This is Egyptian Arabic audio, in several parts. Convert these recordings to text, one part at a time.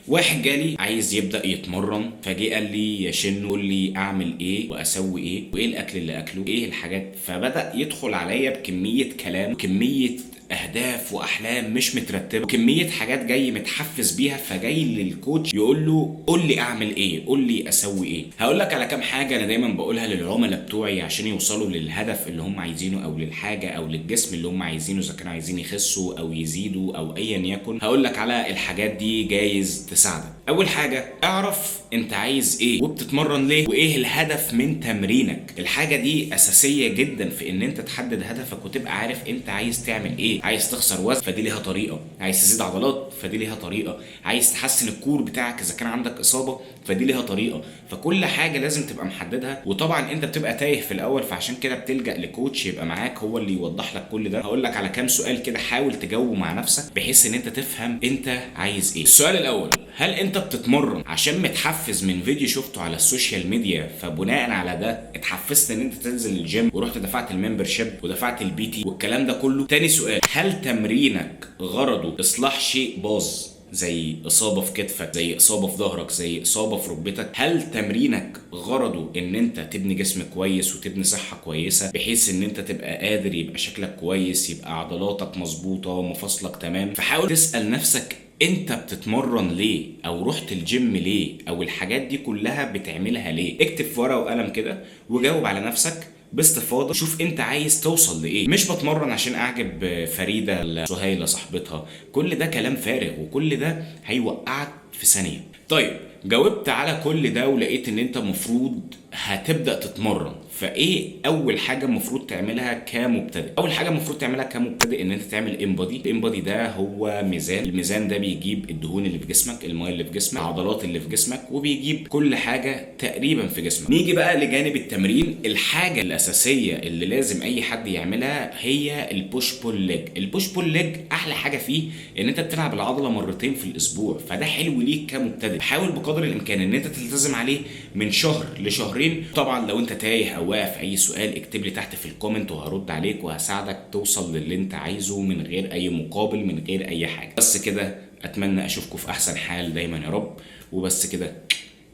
واحد جالي عايز يبدا يتمرن، فجه قال لي يا شنو، قول لي اعمل ايه واسوي ايه وايه الاكل اللي اكله ايه الحاجات. فبدا يدخل عليا بكمية كلام وكمية اهداف واحلام مش مترتبة وكمية حاجات جاي متحفز بيها، فجاي لل coach يقول له قول لي اعمل ايه، قول لي اسوي ايه. هقول لك على كام حاجة انا دايما بقولها للعملاء بتوعي عشان يوصلوا للهدف اللي هم عايزينه او للحاجة او للجسم اللي هم عايزينه، اذا كانوا عايزين يخسوا او يزيدوا او ايا يكن. هقول لك على الحاجات دي جايز تساعدك. اول حاجة، اعرف انت عايز ايه وبتتمرن ليه وايه الهدف من تمرينك. الحاجة دي اساسية جدا في ان انت تحدد هدفك وتبقى عارف انت عايز تعمل ايه. عايز تخسر وزن فدي ليها طريقه، عايز تزيد عضلات فدي ليها طريقه، عايز تحسن ال core بتاعك اذا كان عندك اصابه فدي ليها طريقه. فكل حاجة لازم تبقى محددها، وطبعا انت بتبقى تايه في الاول، فعشان كده بتلجأ ل coach يبقى معاك هو اللي يوضح لك كل ده. هقول لك على كام سؤال كده حاول تجاوبه مع نفسك بحيث ان انت تفهم انت عايز ايه. السؤال الاول، هل انت بتتمرن عشان متحفز من فيديو شفته على ال social media، فبناء على ده اتحفزت ان انت تنزل الجيم ورحت دفعت ال membership ودفعت ال PT والكلام ده كله؟ تاني سؤال، هل تمرينك غرضه اصلاح شيء باظ، زي اصابه في كتفك، زي اصابه في ظهرك، زي اصابه في ركبتك؟ هل تمرينك غرضه ان انت تبني جسم كويس وتبني صحة كويسة بحيث ان انت تبقى قادر يبقى شكلك كويس، يبقى عضلاتك مظبوطة، مفاصلك تمام؟ فحاول تسال نفسك انت بتتمرن ليه، او رحت الجيم ليه، او الحاجات دي كلها بتعملها ليه. اكتب في ورقة وقلم كده وجاوب على نفسك باستفاضة، شوف انت عايز توصل لايه. مش بتمرن عشان اعجب فريدة ولا سهيلة صاحبتها، كل ده كلام فارغ وكل ده هيوقعك في ثانية. طيب جاوبت على كل ده ولقيت ان انت مفروض هتبدا تتمرن، فايه اول حاجة المفروض تعملها كمبتدئ؟ اول حاجة المفروض تعملها كمبتدئ ان انت تعمل InBody. ال InBody ده هو ميزان، الميزان ده بيجيب الدهون اللي في جسمك، المية اللي في جسمك، العضلات اللي في جسمك، وبيجيب كل حاجة تقريبا في جسمك. نيجي بقى لجانب التمرين. الحاجة الاساسية اللي لازم اي حد يعملها هي ال push pull leg. ال push pull leg احلى حاجة فيه ان انت بتلعب العضلة مرتين في الاسبوع، فده حلو ليك كمبتدئ. حاول بقدر الامكان ان انت تلتزم عليه من شهر لشهرين. طبعا لو انت تايه او واقف اي سؤال اكتب لي تحت في ال comment وهرد عليك وهساعدك توصل للي انت عايزه من غير اي مقابل، من غير اي حاجة. بس كده، اتمنى اشوفكم في احسن حال دايما يا رب. وبس كده،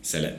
سلام.